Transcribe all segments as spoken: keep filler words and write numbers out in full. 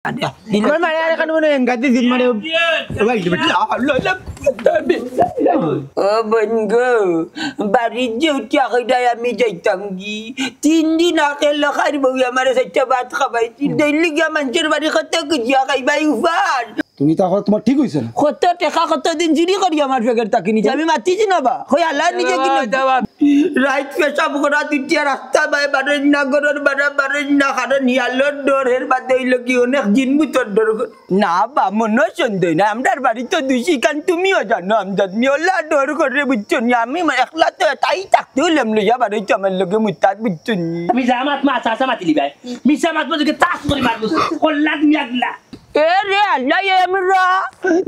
দিল। আমার মারে আর এখন মনে হয় এঙ্গাতে দিল মানে, ও বইন গো, বাড়িত যে উঠিয়া কইরায় আমি যাইতাম কি, তিন দিন আগে লখার বউ আমারে চাইরটা ভাত খাবাইছিল। ডেইলি গিয়া মানষর বাড়ি কত খুজিয়া খাইবায় উপাস। তুমি তো এখন তোমার ঠিক অইছে না। কত টেকা কতদিন চুরি করি আমার ফেকের তাকি নিছে, আমি মাতিছি না বা। কই আল্লাহ নিজে কিনে। রাইত পেশাব করা দুটিয়া রাস্তা বায় বারইন না, ঘরর বারা বারইন না, কারণ হিয়ালর ডর, এর বাদে অইলো কি অনেক জিন ভূতর ডর করে। না বা, মনো সন্দেহ নাই, আমরার বাড়িত দুইছি, কারণ তুমিও জানো, আমজাদ মিয়া ওলা ডর করে, বুঝছো নি? আমি একলা তো এটাই থাকতেও লেম লইয়া বারইতো আমার লগে মুতাত, বুঝছো নি? মিছা মাত মা, চাচা মাতিলি বায়। মিছা মাত মা, তোকে চাষ করে মারবো। কল্লা তুমি আগলা। এ রে আল্লাহ, এ আমরা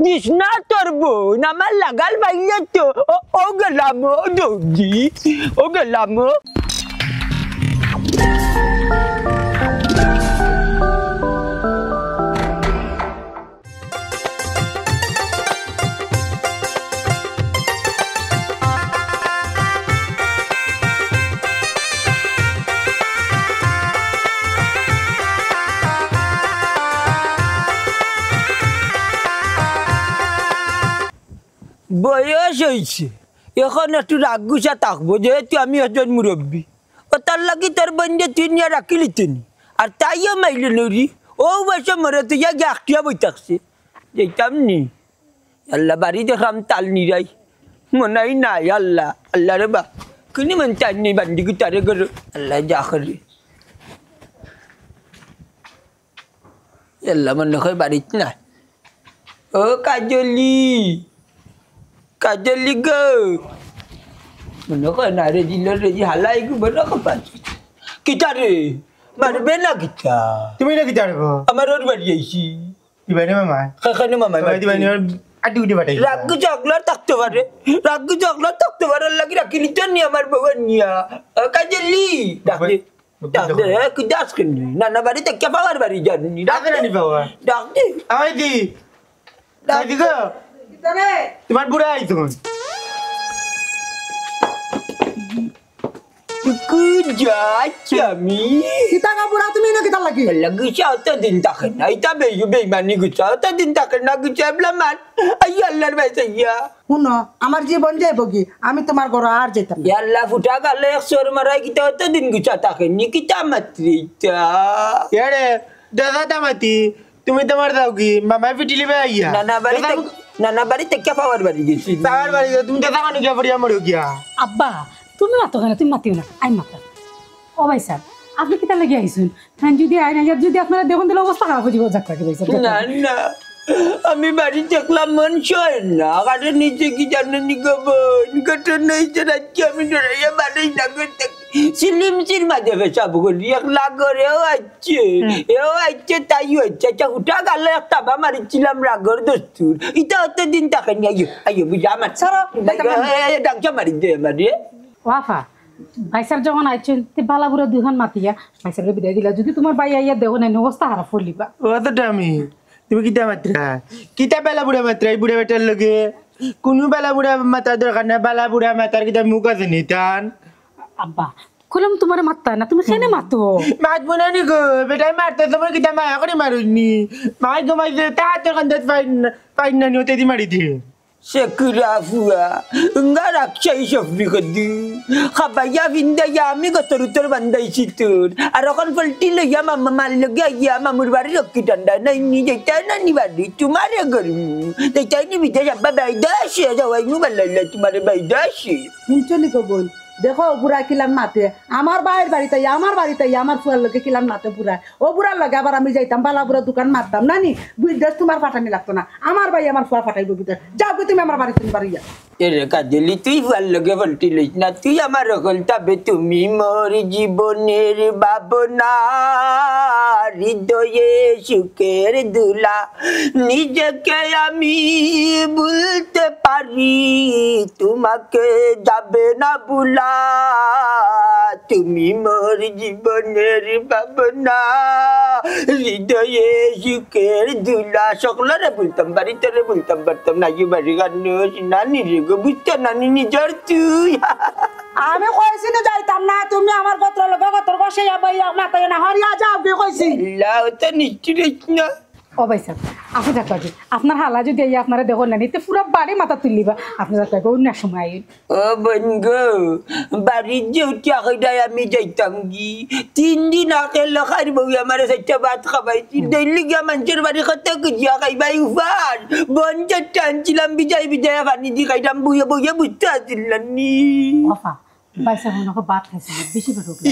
দিস না তোর বোন, আমার লাগাল বাইলে তো। ও, ও গেলাম, ও দৌদি, ও গেলাম, ও। বয়স অইছে, এখন একটু রাগ গুছা থাকবো, যেহেতু আমি একজন মুরব্বী। ও তার লাগি তোর বইনরে তুই নিয়া রাখিলিতে নি। আর তাইও মাইলে নরি, ও বয়সে মরে তুই গিয়া আখটিয়া বই থাকছে। যাইতাম নি। আল্লাহ, বাড়ি দেখলাম তাল নিরাই। মনাই নাই আল্লাহ, আল্লাহ রে বা। কুনি মন চাই নি বান্দি গুতারে গরু। আল্লাহ যা করে। আল্লাহ মনে হয় বাড়িত নাই। ও কাজলি, কাজলি গো। মনে হয় না রে, দিল রে, জি হালাই গো, মনে হয় পাচ্ছি। কিতা রে? মারবে না কিতা? তুমি না কিতা রে গো? আমার ওর বাড়ি আইছি। দিবাই না মামা? খাখানো মামা মামা বাড়ি। দিবাই না, আড্ডি উঠে পাঠাই। রাগ চকলেট থাকতে পারে, রাগ চকলেট থাকতে পারে, লাগি রাখি নিত নি আমার বউ নিয়া। ও কাজলি, ডাক দে। ডাক দে, এ, কি ডাক কেনে? না, না, বাড়িত কে পাওয়ার বাড়ি জানি। ডাক দে। আগে নি পাওয়ার। ডাক দে। আমায় দি। ডাক দি গো। তোমার বুড়া আইতো। কই যাচ্ছি আমি? কিতা গো বুড়া, তুমি না কিতা লাগি? লাগি সে অত দিন থাকে না। ইতা বেই-, বেইমানি গুছা, অত দিন থাকে না গুছা, এবলা মান। আই আল্লাহর ভাই চাইয়া। হুনো, আমার জীবন যাইব কি? আমি তোমার ঘর আর যাইতাম না। ইয়া আল্লাহ, ফুটা গালে এক চড় মারাই কিতা অত দিন গুছা থাকে নি? কিতা মাতরি ইতা? ইয়ারে, দাদা দামাতি, তুমি তোমার যাও কি? মামায় পিটিলিবে আইয়া। না, না, বাড়িত, দাদা থাক-, না, না, বাড়িত থাকি পাওয়ার বাড়ি গেছি। পাওয়ার বাড়ি গেছি, তুমি দাদা মানু গিয়া পড়িয়া মরো গিয়া। আব্বা, তুমি মাতো কেনে? তুমি মাতিও না, আমি মাতাম। ও ভাই সাব, আপনে কিতা লাগি আইছইন? হ্যাঁ, যদি আইন আইয়া যদি আপনারা দেখইন, তাইলে অবস্থা খারাপ অই যাইবো। যাক রাখি ভাই সাব, যাক না, রাখি। না, আমি বাড়িত একলা মন সয় না। কারণ নিচে কি জানো নি গো বইন? ঘটনা অইছে রাইতকে আমি ডরাইয়া বাড়ি না করতে। সিলিমসির মাঝে পেশাব করি, একলা ঘরেও আইছে, হুম। এও আইছে, তাইও আইছে। আচ্ছা, হুটা গালো এক থাবা মারিছিলাম রাগর দস্তুর। ইতা অতদিন থাকে নি, আইও, আইও, বুঝা আমার। ছাড়ো, ভাই, দেখো, এই, এই, এই, ডাকটা মারি দে আমারে। ওয়াফা, ভাই সাব যখন আইছইন, তে বালা বুরা দুইখান মাতিয়া, ভাই সাবরে বিদায় দিলা। যদি তোমার ভাই আইয়া দেখো না, অবস্থা খারাপ করিলিবা। ও তো ডামি, তুমি কিতা মাতরা? কিতা বালা বুরা মাতরা, এই বুরা বেটার লগে? কুনু বালা বুরা মাতার দরকার নাই, বালা বুরা মাতার কিতা মুখ আছে নি তান? আব্বা, কইলাম তোমারে মাততায় না, তুমি কেনে মাতো? মাতবো না নি গো, বেটায় মারতে তোমার কিতা মায়া করি মারুইনি? মাই গো মাই যে তা তোর কান্দাত পাইন না, পাইন না নি, ওতে দি মারি দিয়ে। শেখরা ফুয়া, উঙ্গা রাখছাই সবরি কদ্দু। খাবাইয়া ফিন্দাইয়া আমি গতর উতর বান্দাইছি তোর। আর অখন পল্টি লইয়া মামা মার লগে আইয়া মামুর বাড়ি রক্ষি টান্ডা। নাই নি যাইতায় না নি বাড়ি, তোমারে গরমু। যাইতায় নি বিদেশ আব্বা বাইদাসে, যাওয়াই মু বাল্লাইলা তোমারে বাইদাসে। হুনছো নি গো বইন? দেখো, ও বুড়া কিলান মাতে। আমার ভাইর বাড়িত আইয়া, আমার বাড়িত আইয়া, আমার ফুয়ার লগে কিলান মাতে বুড়ায়। ও বুড়ার লগে আবার আমি যাইতাম, বালা বুরা দুইখান মারতাম না নি? বিদেশ তোমার ফাটানি লাগতো না। আমার ভাই আমার ফুয়া ফাটাইবো বিদেশ। যাও গো তুমি আমার বাড়িত নি বারইয়া। এরে কাজলি, তুই ফুয়ার লগে পল্টি লইস না। তুই আমার হকল তবে তুমি মোর জীবনের ভাবনা, হৃদয়ে সুখের দুলা। নিজেকে আমি ভুলতে পারি, তোমাকে যাবে না ভুলা। তুমি মোর জীবনের ভাবনা, হৃদয়ে সুখের দুলা। সকলরে ভুলতাম পারি, তোরে ভুলতাম পারতাম না। ইউ বাড়ি গান নানি রে গো, বুঝতে নানি নিজর তুই। আমি কইছি না যাইতাম না, তুমি আমার গোত্র লগে গোত্র বসাইয়া বইয়া মাতাইও না, হরিয়া যাও গি কইছি। আল্লাহ, ও তো নিশ্চিত হইছ না। ও ভাই সাহেব, আপনি যাক বাজি, আপনার হালা যদি আইয়া আপনারে দেখো না, নিতে পুরা বাড়ি মাথা তুলিবা। আপনি যাক বাজি, অন্য সময় আইন। ও বইন গো, বাড়ির যে উঠিয়া কইরায় আমি যাইতাম গি, তিন দিন আগে লখার বউ আমারে চাইরটা ভাত খাবাইছিল, ডেইলি গিয়া মানষর বাড়ি কত খুজিয়া খাইবায় উপার। বন চাইরটা আনছিলাম, বিজাই বিজাই পানি দি খাইতাম, বইয়া বইয়া বুঝতে আছিল না নি। ওফা, ভাই সাহেব, মনে হয় ভাত খাইছে না, বেশি পেট উঠলো।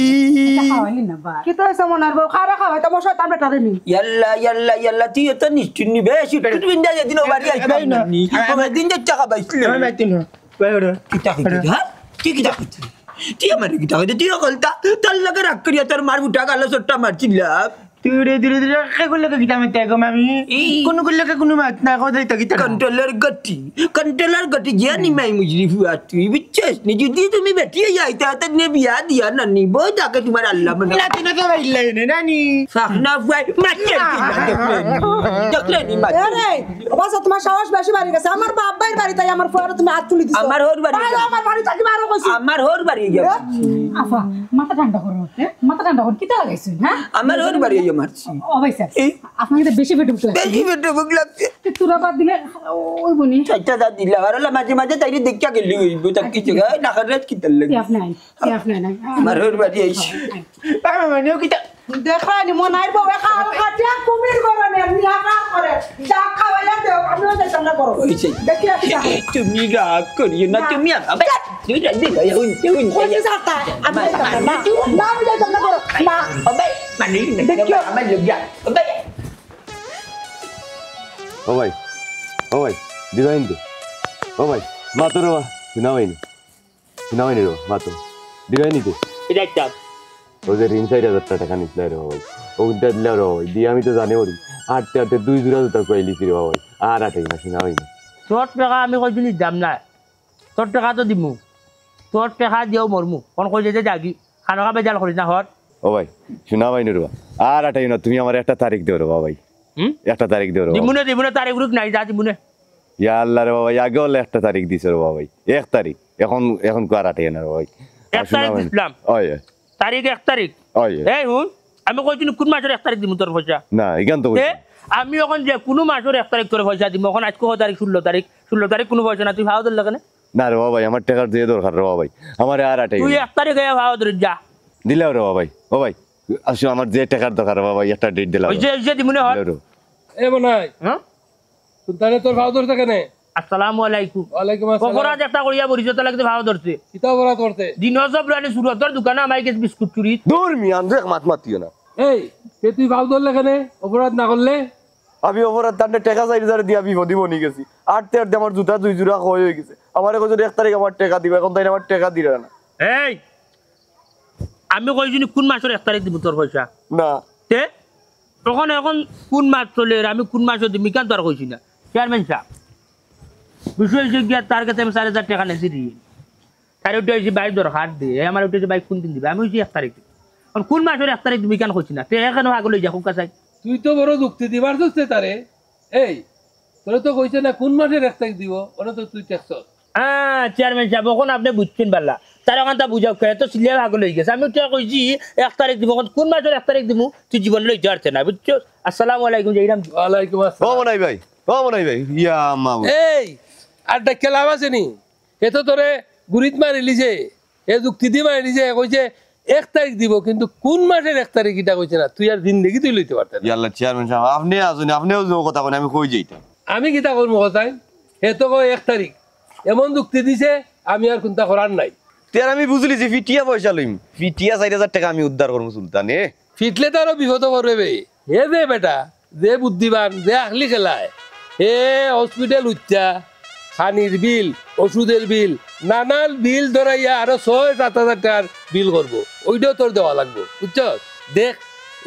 এটা খাওয়াইলি না, বা। কিতা অইছে মনার বউ? খাওয়া খাওয়াই তো আমার শয়তান বেটারে নি। ইয়াল্লা, ইয়াল্লা, ইয়াল্লা, তুই এত নিষ্ঠুর নি, বেশ, একটু বিন্দা যেদিন ও বাড়ি আইতাম না নি। ও দিন যে টাকা পাইছিল। আমার মাইতে না। ভাই, ওরে। কিতা কইতে, হ্যাঁ? তুই কিতা কইতে? তুই আমার কিতা কইতে? তুই অকলতা, তোর লগে রাগ করিয়া তোর মার বুটা গালো চোটটা মারছিলাম। তুই রে, ধীরে ধীরে, কে করলে তো কিতা মারতে গো মামি? এই। কোন করলে কে কোনো মাত না, কথা তো কিতা না। কন্ট্রোলার গতি, কন্ট্রোলার গতি, জ্ঞানী মাই মুজরি ফুয়া তুই, বুঝছস নি? যদি তুমি বেটি যাইতা, তো নে বিয়া দিয়া না নি, বউ তাকে তোমার আল্লাহ মনে। না, তুই না তো বাইলাই নে, না নি? ফাঁক না ফুয়াই, মারতে কি না, দেখলে নি? দেখলে নি, মারতে? এ রে, ও বাসা, তোমার সাহস বেশি বাড়ি গেছে। আমার বাপ ভাইর বাড়িতে আমার ফুয়ারে তুমি হাত তুলি দিছো। আমার হউর বাড়ি ভাই, গেছে। আমার বাড়ি থাকি বারো কইছি। আমার হউর বাড়ি গেছে। এ? আফা, মাথা ঠান্ডা করো, হ্যাঁ? মাথা ঠান্ডা করো, কিতা লাগাইছো, হ্যাঁ? আমার হউর বাড়ি গিয়া মারছি। ও ভাই সাহেব, এই? আপনার কিন্তু বেশি পেটে ভুক লাগছে। বেশি পেটে ভুক লাগছে। তো তোরা বাদ দিলে, ওই বনি। চাইরটা যা দিলা, আর হলো মাঝে মাঝে তাইরে দেখিয়া গেলি অইবো, তার কিছু হয় না, খারাপ কিতা লাগে? আপনি আইন, আপনি আইন। আমার হউর বাড়ি আইছি। বাবা, মানে, ও কিতা? দেখো, নি মনাইর বউ, একা আর কাটিয়া কুমির করে নে, এমনি আকার করে। যা খাওয়াইয়া দেও, আমিও যাইতাম না করো। ওই যে, দেখি আর কিতা। তুমি রাগ করিও না, না। তুমি আবার, তুই রাগ দিলে, ওই, ওই, ওই, ওই যে সাতা, আমি যাইতাম না, না। না, আমি যাইতাম না করো। না। ও ভাই, মানে, দেখিও। আমার লোক যা। ও ভাই। ও ভাই, ও ভাই, দিবাইন তো। ও ভাই, মা তোর বা, না ভাই না। নামাইনি রে বা, মাতো। দিবাই নিতে। এটা একটা। ও যে ঋণ চাইর হাজার টেকা নিছিল রে বাবা। ও কিন্তু দিলা রে বাবা। দিয়ে আমি তো জানি ওরি। আটতে আটতে দুই জোড়া জুতা কইলিছি রে বাবা। আর আটে না, শোনা হয়নি। তোর টেকা আমি কইছি নিতাম না। তোর টেকা তো দিমু। তোর টেকা দিয়াও মরমু। কোন কই যেতে যাগি? খানোকা বেজাল করিস না, হর। ও ভাই, শোনা হয়নি রে বা। আর আটে না, তুমি আমার একটা তারিখ দেও রে বাবা ভাই। হুম? একটা তারিখ দেও রে বাবা। দিমুনে, দিমুনে, তারিখ উরিক নাই, যা দিমুনে। ইয়া আল্লাহ রে বাবা, আগে হলে একটা তারিখ দিছে রে বাবা ভাই। এক তারিখ। এখন, এখন কো আর আটে না রে বাবা ভাই। এক তারিখ দিছলাম। ওই। তারিখ এক তারিখ। ওই। এই হুন, আমি কইছি নি কোন মাসর এক তারিখ দিমু তোর পয়সা? না, ইখান তো কইছি। এ, আমি এখন যে কোনো মাসর এক তারিখ তোর পয়সা দিমু। এখন আইজকে কয় তারিখ? ষোলো তারিখ। ষোলো তারিখ কোনো পয়সা না, তুই ফাও ধরলে কেনে? না রে বাবা ভাই, আমার টেকার যে দরকার রে বাবা ভাই। আমারে আর আটে তুই না। এক তারিখে ফাও ধরে যা। দিলাও রে বাবা ভাই। ও ভাই, আসো, আমার যে টেকার দরকার রে বাবা ভাই, একটা ডেট দিলাও। ওই যে, ওই যে দিমুনে হর। দিলাও রে। এ মনাই। হ্যাঁ? সুলতানে তোর ফাও ধরছে কেনে? আসসালামু আলাইকুম। ওয়ালাইকুম আসসালাম। অপরাধ একটা করিয়া বরিছ, তো লাগতে ফাও ধরছে। কিতা অপরাধ করছে? দিন জবরানি সুরতর দোকানো আমায় গেছে বিস্কুট চুরি। দূর মিয়া, আন্দু এক মাত মাতিও না। এই, তে তুই ফাও ধরলে কেনে? অপরাধ না করলে? আমি অপরাধ তান্ডে টেকা চাইর হাজার দিয়া বিপদি বনি গেছি। আটতে আটতে আমার জুতা দুই জোড়া ক্ষয় হয়ে গেছে। আমারে কইছে এক তারিখ আমার টেকা দিবা, এখন তাইন আমার টেকা দিরা না। এই, আমি কইছি নি কোন মাসর এক তারিখ দিমু তোর পয়সা? না। তে? তখন এখন কোন মাস চলের, আমি কোন মাসো দিমু, ইখান তো আর কইছি না। চেয়ারম্যান সাব, বিষয় হইছে গিয়া তার কাছে আমি চাইর হাজার টেকা নিছি ঋণ। তার উঠে হইছে ভাইর দরকার দে, এ আমার উঠে হইছে ভাই কোন দিন দিবা? আমি কইছি এক তারিখ দিমু। এখন কোন মাসর এক তারিখ দিমু ইখান কইছি না। তে এখানে আগে লই যা, খুব কাছে। তুই তো বড় যুক্তি দিবার যুক্তি তারে। এই, তোরে তো কইছে না কোন মাসর এক তারিখ দিব, ওটা তো তুই টেকছস। আহ, চেয়ারম্যান সাব, অখন আপনে বুঝছইন বালা। তার অখানতা বুঝাউক্কা, এত চিল্লাইয়া পাগল অইগেছে। আমি তো কইছি এক তারিখ দিমু, অখন কোন মাসর এক তারিখ দিমু, তুই জীবনে লইতে পারতে না, বুঝছস? আসসালামু আলাইকুম, যাইরাম। ওয়ালাইকুম আসসালাম। ও মনাই ভাই, ও মনাই ভাই, ইয়া মামু। এই, আর ডাকিয়া লাভ আছে নি? এ তো তোরে গুরিত মারিলিছে। এ যুক্তি দি মারিলিছে, কইছে এক তারিখ দিব, কিন্তু কোন মাসর এক তারিখ ইটা কইছে না। তুই আর জিন্দেগি তুই লইতে পারতে না। ইয়াল্লা চেয়ারম্যান সাব, আপনে আছইন, আপনেও যে কথা কইন, আমি কই যাইতাম? আমি কিতা করমু কথাই? হে তো কয় এক তারিখ। এমন যুক্তি দিছে, আমি আর কুন্তা করার নাই। তে আর আমি বুঝিলিছি, ফিটিয়া পয়সা লইমু। ফিটিয়া চাইর হাজার টেকা আমি উদ্ধার করমু সুলতানে। ফিটলে তো আরো বিপদো পড়বে বে। হে যে বেটা, যে বুদ্ধিমান, যে আখলি খেলায়, হে হসপিটাল উঠতা, খানির বিল, ওষুধের বিল, নানান বিল ধরাইয়া আরো ছয় সাত হাজার টেকার বিল করবো। ওইটাও তোর দেওয়া লাগবো, বুঝছস? দেখ,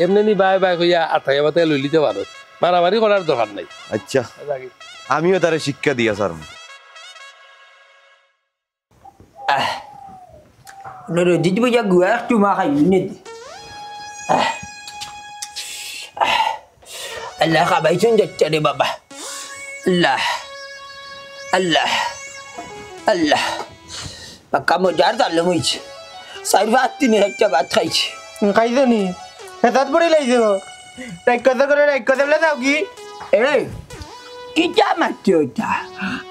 এমনে নি বায় বায় কইয়া আতাইয়া বাতাইয়া লইলিতে পারস। মারামারি করার দরকার নাই। আচ্ছা, যাগি। আমিও তারে শিক্ষা দিয়া ছাড়মু। আহ, রে, রে, দিদি ভাইয়া গুয়া একটু মা খাই নে দে। আহ, আহ, আল্লাহ, খাবাইছইন যাচ্ছে রে বাবা। আল্লাহ, আল্লাহ, আল্লাহ। পাক্কা মজার জালেম অইছে। চাইর পাঁচ দিনে একটা ভাত খাইছি। হুম, খাইছো নি? হেতাত পড়ি লাইছো। রাগ কথা করে, রাগ কথা বলে যাও কি? এই, কিতা মাতছো ওটা?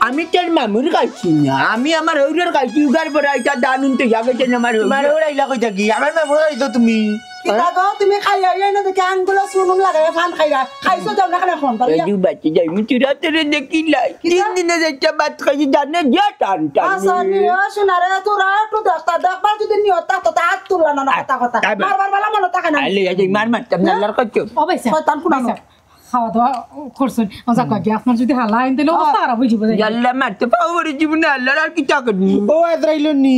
আমি তোর মামুর খাইছি না, আমি আমার হৌরর খাইছি, উগার পরে এটা দান উনতে যাবে যে আমার হৌর। তোমার হৌর আইলা কই থাকি? আমার মামুর খাইছো তুমি। কিতা গো, তুমি খাইয়া ইয়া না দেখে আঙ্গুলো চুনুন লাগাইয়া ফান খাইরা। খাইছো যাও না কেন এখন? এই দু বাচ্চা যাই, মুচুরা তোরে দেখিলাই। কিতা? তিন দিনে যে একটা ভাত খাইছি, জানে যে টান টান। আচ্ছা, নিও শোনা রে, তোরা একটু দেখতা, দেখবার যদি নিয়ত থাকতো, তা হাত তুললা না, না, কথা, কথা। আ, আ, মারবার বেলা মনে থাকে না। আলে, এই যে মার মারতাম না, হ্যাঁ? আল্লাহর কসম। ও ভাই সাহেব, খাওয়া দাওয়া করছেন? ও যাক, আগে আপনার যদি হালা আইন, তাহলে অবস্থা খারাপ হয়ে যাবে। ইয়াল্লা, মারতে পাও বড় জীবনে আল্লাহর আর কিতা করনি। ও আজরাইল নি,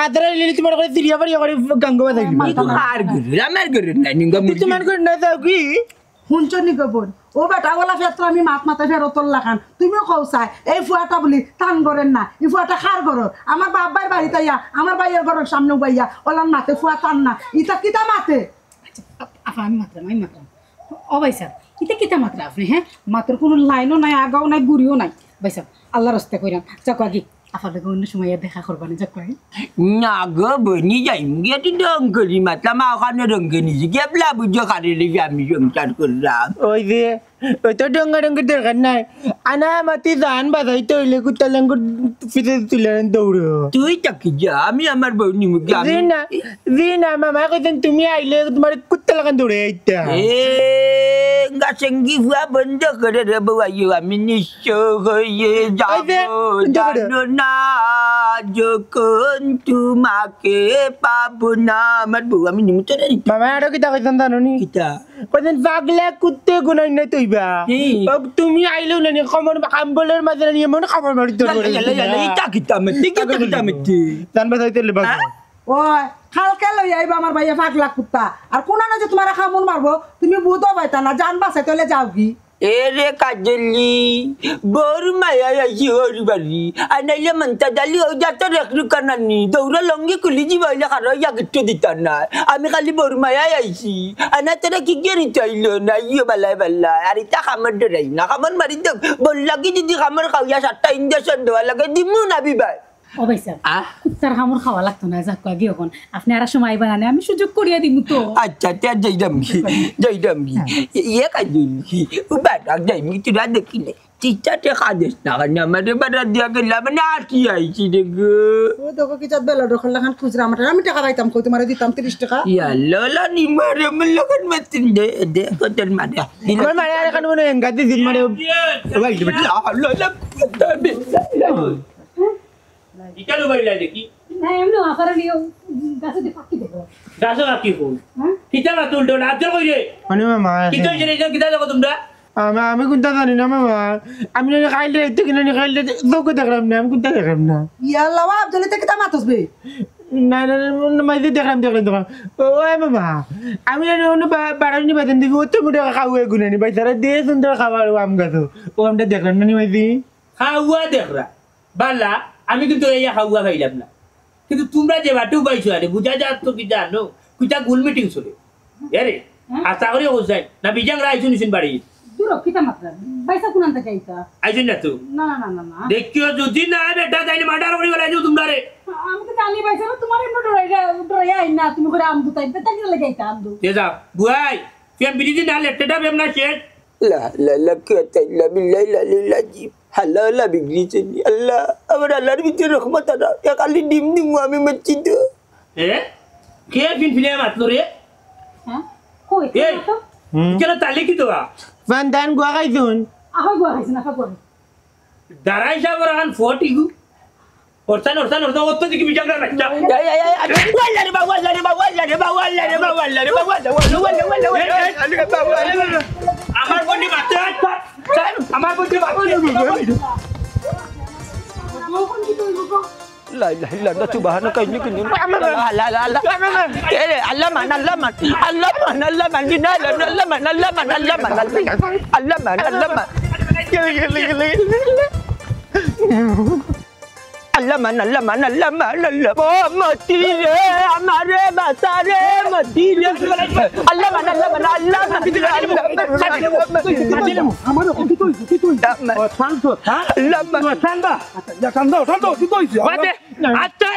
আজরাইল নি তোমার করে সিরিয়া বাড়ি করে গাঙ্গো বাজাইলি। মাথা এই তো না। আর গরু, আমার গরু না, নিঙ্গা তুই মুরগি। তোমার করে না যাও কি? হুনছো নি গো বোন? ও বেটা, ওলা ফেতরা আমি মাত মাতে ফেরত লাখান। তুমিও কও চাই, এই ফুয়াটা বলি তান করেন না, এই ফুয়াটা খার করো। আমার বাপ ভাইয়ের বাড়িতে আইয়া, আমার ভাইয়ের ঘরের সামনে উবাইয়া, ওলান মাতে ফুয়া তান না। ইতা কিতা মাতে? আচ্ছা, আপ-, আপা, আমি মাতরাম, আমি মাতরাম। ও ভাই সাহেব, ইতা কিতা মাতরা আপনি, হ্যাঁ? মাতর কোনো লাইনও নাই, আগাও নাই, গুড়িও নাই। ভাই সাহেব, আল্লাহর রাস্তে কইরাম, যাক আগে, আপার লগে অন্য সময় দেখা করবা না, যাক আগে। না গো বইনি, যাইমু গিয়া তুই ডঙ্গরি মাতলাম, ওখানে ডঙ্গরি নিছি, গেবলা বুঝো খারে লিবি আমি সংসার করলাম। ওই যে, ওই তো ডঙ্গা ডঙ্গির দরকার নাই। আনা মাতি জান বাজাইতে হইলে কুত্তা লাঙ্গুর পিছে তুলে দৌড়ো। তুই থাকি যা, আমি আমার বউ নিমু গিয়া, আমি জি না, জি না, মামা কইছেন তুমি আইলে তোমার কুত্তা লাগান দৌড়ে আইতা। এ, গাছেঙ্গি ফুয়া বন্ধ করে রে বউ, আইও আমি নিঃস্ব হয়ে এই যে, যাবো, বন্ধ করে। জানো না, যখন তোমাকে পাবো না, আমার বউ আমি নিমু তোরে নিতে। মামা আরো কিতা কইছেন জানো নি? কিতা? কইছেন, "পাগলা কুত্তে গুনাই না তুইবা।" কি? ও, তুমি আইলেও না নি, কমর, কম্বলের মাঝে না নি, এমন কমর মারি তোর ইয়াল্লা, করে ইয়াল্লা, দিবা। ইয়াল্লা, ইটা কিতা মাততে, ইটা কিতা মাততে? জান বাঁচাইতে হইলে বাঁচো। হ্যাঁ? ওই, কালকে লই আইবা আমার ভাইয়া পাগলা কুত্তা। আর কোন আনো যে তোমার কামড় মারবো, তুমি বুঝো পাইতা না, জান বাঁচাইতে হইলে যাও কি? এ রে কাজলি, বউর মায়ায় আইছি হরি বাড়ি। আর নাইলে মন্তাজ আলী ওই জাতর এক রুকানানি, দৌড়া লঙ্গি খুলি যিবা অইলে কারো ইয়া কিচ্ছু দিতা না। আমি খালি বউর মায়ায় আইছি। আনা তোরা কি গিয়ে নিতে হইল না, ইয়ে বালায় বালায়। আর ইতা কামড় ডরাই না, কামড় মারি দেব। বল লাগি যদি কামড় খাওয়া সাতটা ইঞ্জেকশন দেওয়া লাগে, দিমু না বিবায়। ও ভাই সাহেব, আহ? কুত্তার কামড় খাওয়া লাগতো না, যাক আগে এখন। আপনি আর সময় বানানে, আমি সুযোগ করিয়া দিমু তো। আচ্ছা, তে আর যাইরাম কি? যাইরাম কি? হ্যাঁ। এ, ইয়ে কাজ কি? ও বেটা, যাইমু, তোরা দেখিলে। চিচাতে কাঁদিস না, কেন আমারে বাড়া দিয়া গেলা, মানে আর কি আইছি রে গো? ও দেখো, কি জাত বেলা দখল লাখান খুচরা আমার, আমি টাকা পাইতাম কই, তোমারে দিতাম তিরিশ টাকা। ইয়াল্লা, লা, নি মারে, আমার লগন মাতিন দে, দে, কতর মারে। আমার মারে আর এখন মনে হয় এঙ্গাতে দিন মারে। ভাই, ভাই, লা, লা, লা, লা। ইটা লো ভাই, লাই দেখি। না, এমনি আকারে নিয়ে গাছে দিয়ে পাখি দেখো। গাছে পাখি কোন? হ্যাঁ? কিতা না তুলতো না, আজল কই রে? মানে মামা, কিতা হইছে রে, কিতা দেখো তোমরা? আমি, আমি কোনটা জানি না মামা। আমি জানি খাইলে একটু কিনা নি খাইলে চোখে দেখলাম না, আমি কোনটা দেখলাম না। ইয়াল্লা, ওয়া আব্দুল, এটা কিতা মাতস বে? না, না, না, না, মাইজে দেখলাম, দেখলাম, দেখলাম। ও, ও, এ মামা, আমি জানি অন্য বা-, বারো নি বাজান দেখি, ও তো মোটা খাওয়া গুনানি, ভাই, তারা দিয়ে সুন্দর খাবার ও আম গাছো। ও আমরা দেখলাম না নি মাইজে। খাওয়া দেখরা? বালা, আমি কিন্তু এই খাওয়া খাইলাম না। কিন্তু তোমরা যে বাটু পাইছো আরে, বুঝা যার তো কি জানো? কিতা গুল মিটিং চলে। এরে, হ্যাঁ? আশা করি হোসাইন, না বিজাং রাইছুন নিছুন বাড়ি। দূর, কিতা মাতরা? বাইসা কোনান থেকে আইতা? আইছুন না তো? না, না, না, না, না। দেখিও, যদি না বেটা, তাইলে মার্ডার করি বেলাই দিও তোমরা রে। আমি তো জানি বাইসা, তোমার এমন ডরাই, ডরাই আই না, তুমি করে আম দুতাই, বেটা কি লাগে আইতা আম দু? এ যা, বুয়াই, তুই আম বিড়ি দিন না, লেটেটা বেম না শেষ। লা, লা, লা, কুওয়াতা ইল্লা বিল্লাহিল আলিয়্যিল আজিম। হালা, হালা বিগড়িছে নি। আল্লাহ, আমার আল্লাহর ভিতরে রহমত আনা। এ খালি ডিম ডিম আমি মরছি তো। এ? কে ফিন ফিনে মাতলো রে? হ্যাঁ? কই? এই, হুম। কেন তালি কি দেওয়া? ফান ধান গুয়া খাইছুন। আহা গুয়া খাইছুন, আহা গুয়া খাইছুন। দাঁড়াই সাহেব, ওরা খান ফটিগু। ওরসান, ওরসান, ওরসান, ওর তো দেখি বিজাং না, বাচ্চা। এই, এই, এই, এই, ওয়াল্লা রে বা, ওয়াল্লা রে বা, ওয়াল্লা রে বা, ওয়াল্লা রে বা, ওয়াল্লা, ওয়াল্লা, ওয়াল্লা, ওয়াল্লা, ওয়াল্লা। আমার বন্ধু মারতে হয়, আমার বন্ধু মারতে হয়। লা ইলাহা ইল্লাল্লাহ, সুবহানাকা ইন্নী কুনতু মিনাজ জালিমিন। লা, লা, লা, লা। এ রে, আল্লাহ মান, আল্লাহ মান, আল্লাহ মান, আল্লাহ মান, আল্লাহ মান, আল্লাহ মান, আল্লাহ মান, আল্লাহ মান, আল্লাহ মান। আল্লাহ মান, আল্লাহ মান, আল্লাহ মান, আল্লাহ মান, আল্লাহ। ও মতি রে, আমারে বাঁচা রে, মতি রে। আল্লাহ মান, আল্লাহ মান, আল্লাহ মান, আল্লাহ মান। আমার অতীত হইছে, অতীত হইছে। আল্লাহ মান। ও, ঠান্ডা, ঠান্ডা। আচ্ছা, ইয়া, ঠান্ডা, ঠান্ডা, অতীত হইছে। বাদে, আচ্ছা।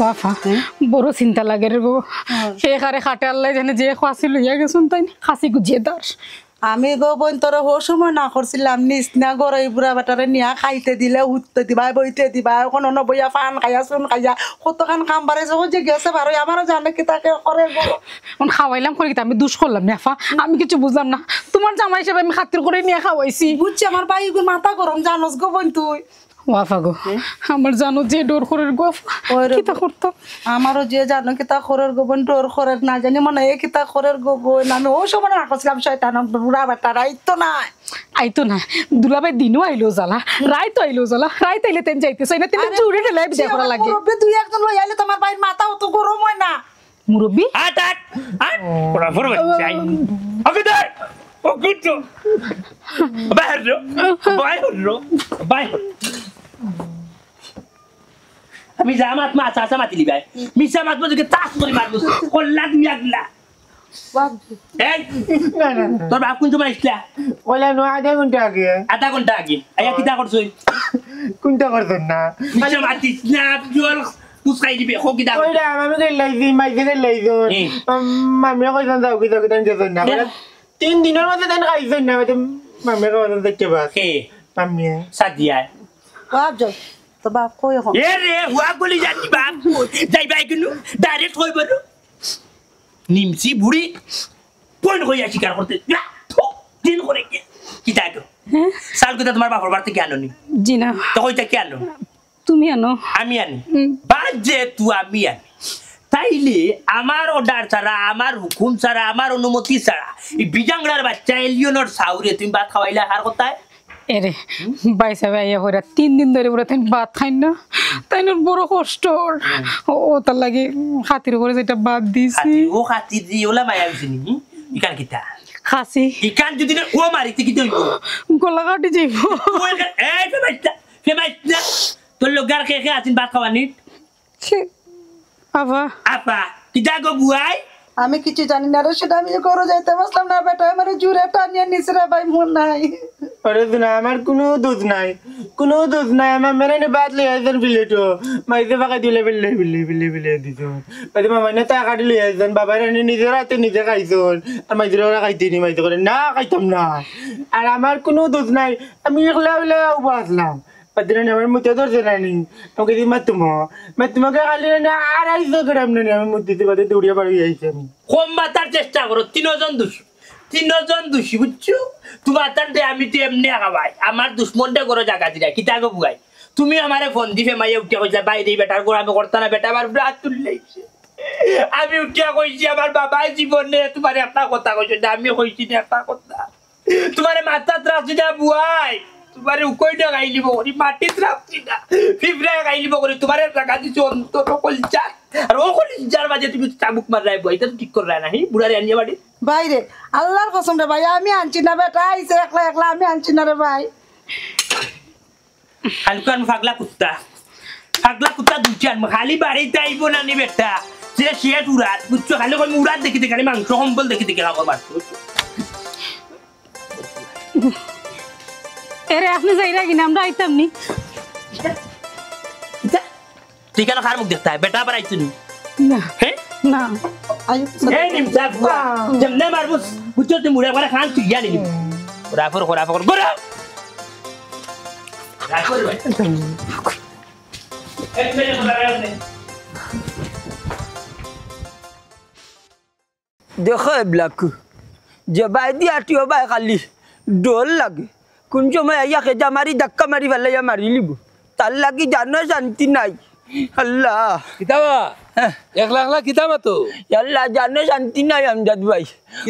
বাফা, বড় চিন্তা লাগে রে গো। হে কারে খাটে আল্লাহ জানে, যে খাসি লইয়া গেছইন তাইন, খাসি গুজিয়ে দার। আমি গো বইন তোরে হো সময় না করছিলাম, নিস না গরো, এই বুড়া বেটারে নিয়া খাইতে দিলে উঠতে দিবায়, বইতে দিবায়, অখন অনো বইয়া পান খাইয়া, চুন খাইয়া, কতখান কাম বাড়াইছে, ও যে গেছে বারোই, আমারও জানো কিতা করে গো। অখন খাওয়াইলাম করি কিতা, আমি দুষ করলাম নি আফা? আমি কিছু বুঝলাম না। তুমার জামাই হিসাবে আমি খাতির করি নিয়া খাওয়াইছি। বুঝছি, আমার ভাই গো মাথা গরম, জানোস গো বইন তুই। ও আফা গো, আমার জানো যে ডর করের গো আফা। ওই রে কিতা গো। করতাম? আমারও যে জানো কিতা করের গো বইন, ডর করের, না জানি মনে হয় কিতা করের গো বইন। আমি ও সময় না করছিলাম, শয়তান বুড়া বেটা, রাইতো না। আইতো না, দুলাভাই দিনও আইলো জ্বালা, রাইতো আইলো জ্বালা, রাইত আইলে তেন যাইতে চাই না, তেন আরে, জুড়ে ঠেলাই বিদায় করা লাগে। মুরব্বি দুই একজন লই আইলে তুমার ভাইর মাথা অত গরম হয় না। মুরব্বি? আট, আট, আট। ওরা বড় বাচ্চা। ওকে দে। ও গুড। বাইর র। বাইর র। বাইর। আমি যা মাত মা চাচা মাতিলি ভাই। মিছা মাত বলতে তাস করি মারবো। কল্লা তুমি আগলা। এই, না, না, না। তোর বাপ কোন সময় আইছলা? কইলা না, আধা ঘন্টা আগে। আধা ঘন্টা আগে? আইয়া কিতা করছইন? কোনটা করছইন না? মিছা মাতিস না, জল পুচকাই দিবে, খো কিতা করছইন? কইলাম, আমি গেলাইছি, মাইকে গেলাইছি। হুম। আম, মামিয়ে কইছইন, যাও কি, যাও কি, তাই যেছইন না। না। কইলা, তিন দিনর মাঝে তাই খাইছইন না, মাঝে মামিয়ে কইছইন, দেখতে পাস। কে? মামিয়ে। সাদিয়া। বাপ যাও, তো বাপ কই এখন? এ রে, হুয়া গলি জানি বাপ কই? যাইবা কিন্তু direct কইবা না। নিমছি বুড়ি, কোন কইয়া স্বীকার করতে? না, থু, দিন করে কি? কিতা গো? হ্যাঁ? চাউল কিতা তোমার বাপর বাড়ি থাকি আনো নি? জি না। তো কই থাকি আনো? তুমি আনো। আমি আনি? হুম। বাদ যেহেতু আমি আনি, তাইলে আমার order ছাড়া, আমার হুকুম ছাড়া, আমার অনুমতি ছাড়া, এই বিজাংরার বাচ্চা এলিয়নর চাউরে তুমি ভাত খাওয়াইলা কার কথায়? এরে, ভাইসাবে আইয়া কইরা তিন দিন ধরি পুরা তাইন ভাত খাইন না, তাইনর বড় কষ্ট অর। ও, অতার লাগি খাতির করি যেটা ভাত দিছি। খাতির, ও খাতির দি, ওলা মায়া অইছে নি? ইখান কিতা? খাসি। ইখান যদি না, ও মারিতে কিতা অইবো? গলা কাটি যাইবো। ও এখান, এই, ফেমাইছ না, ফেমাইছ না। তোর লগে আর কে কে আছইন ভাত খাওয়ানিত? কে? আপা। আপা, কিতা গো বুয়াই? আমি কিছু জানি না রে, সেটা আমি ঘরো যাইতাম পারছিলাম না, বেটায় আমারে জুরে টানিয়া নিছে রে ভাই, মন নাই। আরে দুনা, আমার কুনু দুষ নাই, কুনু দুষ নাই। আমার মেরানি ভাত লইয়া আইছইন প্লেটো, মাইজে ফাঁকা দিলে বিল্লে বিল্লে বিল্লে বিল্লে দিছইন। মাইজে মামাইনে তা কাটি লইয়া আইছইন, বাবায় রানি নিজর আতে নিজে খাইছইন। আর মাইজে ওরা খাইতে নি, মাইজে করে, "না, খাইতাম না।" আর আমার কুনু দুষ নাই, আমি একলা অইলে উবা আছলাম। পাদ্রিরানি আমার মুতে ধরছে না নি। আমাকে দি মাতুমো। মাতুমোকে খালি না আড়াইশো গ্রাম না নি, আমি মুতে দিতে বাদে দৌড়িয়া বার অইয়া আইছি আমি। কম মাতার চেষ্টা করো, তিনজন দুষী। তিনজন দুষী, বুঝছো? তোমার তানতে আমি তো এমনে খাবাই। আমার দুশমনরে ঘরো জাগা দিরা, কিতা গো বুয়াই? তুমি আমারে ফোন দিবে, মাইয়া উঠিয়া কইছলা, "বাইরে বেটার ঘরো আমি করতা না, বেটা আমার উপরে আত তুলিলাইছে।" আমি উঠিয়া কইছি, "আমার বাবায় জীবনে তোমারে একটা কথা কইছে না, আমি কইছি না একটা কথা।" তোমারে মাথাত রাখছি না বুয়াই, তোমারে উকইনে খাইলিবো করি, মাটিত রাখছি না, পিঁপড়ায় খাইলিবো করি, তোমারে জাগা দিছি অন্তর কলিজাত। আর ও কলিজার মাঝে তুমি চাবুক মাররায় বুয়াই, ইটা তো ঠিক কররায় না, হি? বুড়ারে আনিয়া বাড়ি। ভাইরে, আল্লার কসম রে ভাই, আমি আনছি না বেটা, আইছে একলা একলা, আমি আনছি না রে ভাই। খালি কইমু পাগলা কুত্তা। পাগলা কুত্তা দুইটা আনমু। খালি বাড়িত আইবো না নি বেটা। যে শেষ উড়াত, বুঝছো? খালি কইমু উড়াত দেখি দেখি, খালি মাংস কম্বল দেখি দেখি খাবার বাড়ছে, বুঝছো? এরে, আপনে যাইরা কিনা, আমরা আইতাম নি। কিতা? তুই কেন কার মুখ দেখতে হয়? বেটা আবার আইছে নি? না। হ্যাঁ? না। এই নিমসা বুয়া। যেমনে মারবো, বুঝছো? তুই মুড়ে একবারে খান তুই জানি নি। খোরা ফর, খোরা ফর, খোরা। খোরা ফর ভাই। এক মিনিট খোরা ফর। দেখো এবলাকু, যে বায়দি আটি ও বায় খালি ডর লাগে। কোন সময় আইয়া খেজা মারি ধাক্কা মারি ফালাইয়া মারিলিবো। তার লাগি জানো শান্তি নাই। আল্লাহ। কিতা বা? হ্যাঁ। একলা একলা কিতা মাতো? আল্লাহ, জানো শান্তি নাই আমজাদ ভাই।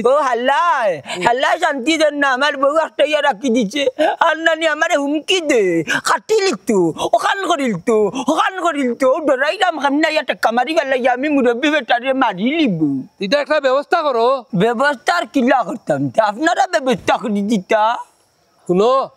ও হালায়, হালায় শান্তি দেন না। আমার বউ একটা ইয়া রাখি দিছে। আর নানি আমারে হুমকি দে। কাটিলিতো, অখান করিলতো, অখান করিলতো। ও ডরাইলাম, খামনা ইয়া টেক্কা মারি ফালাইয়া আমি মুরব্বি বেটারে মারিলিবো। ইটা একটা ব্যবস্থা করো। ব্যবস্থা আর কিলা করতাম? তে আপনারা ব্যবস্থা করি দিতা। হুনো,